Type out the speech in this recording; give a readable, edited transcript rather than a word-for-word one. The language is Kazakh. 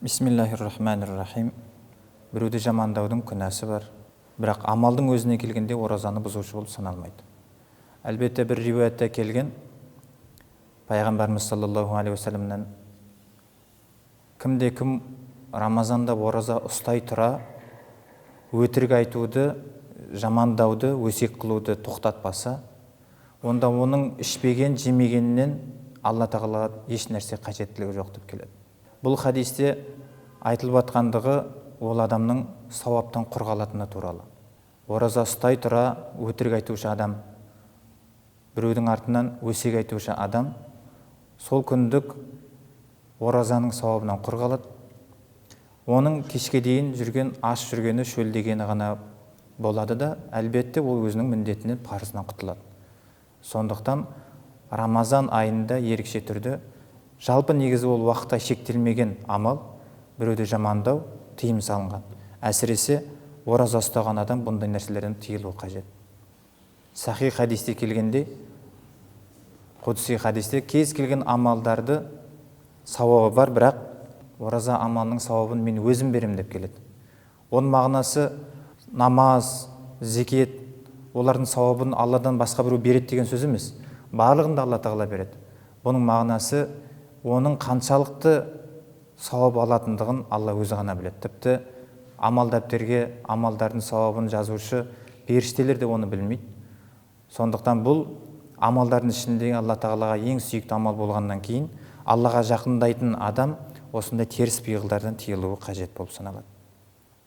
Бисмиллахир-рахманир-рахим. Біреуді жамандаудың күнәсі бар, бірақ амалдың өзіне келгенде оразаны бұзушы болып саналмайды. Әлбетте, бір риуаятта келген пайғамбарымыз саллаллаху алейхи уассаламнан: кімде кім Рамазанда ораза ұстай тұра өтірік айтуды, жамандауды, өсек қылуды тоқтатпаса, онда оның ішпеген, жемегенінен Алла тағалаға еш нәрсе қажеттілігі жоқ деп келеді. Бұл хадисте айтылып жатқандығы ол адамның сауаптан құр қалатыны туралы. Ораза ұстай тұра өтірік айтушы адам, біреудің артынан өсек айтушы адам сол күндік оразаның сауабынан құр қалады. Оның кешке дейін жүрген, аш жүргені, шөлдегені ғана болады да, әлбетте, ол өзінің міндетінен, парызынан құтылады. Сондықтан Рамазан айында ерекше түрде, жалпы негізі ол уақытта шектелмеген амал, біреуді жамандау тыйым салынған. Әсіресе ораза ұстаған адам бұндай нәрселерден тыйылуы қажет. Сахи хадисте келгендей, құдси хадисте, кез келген амалдарды сауабы бар, бірақ ораза амалының сауабын мен өзім беремін деп келеді. Оның мағынасы намаз, зекет, олардың сауабын Алладан басқа біреу береді деген сөз емес. Барлығын да Алла тағала береді. Бұның мағынасы оның қаншалықты сауап алатындығын Алла өзі ғана біледі. Тіпті амал дәптерге амалдардың сауабын жазушы періштелер де оны білмейді. Сондықтан бұл амалдардың ішіндегі Алла тағалаға ең сүйікті амал болғаннан кейін, Аллаға жақындайтын адам осындай теріс пиғылдардан тыйылуы қажет болып саналады.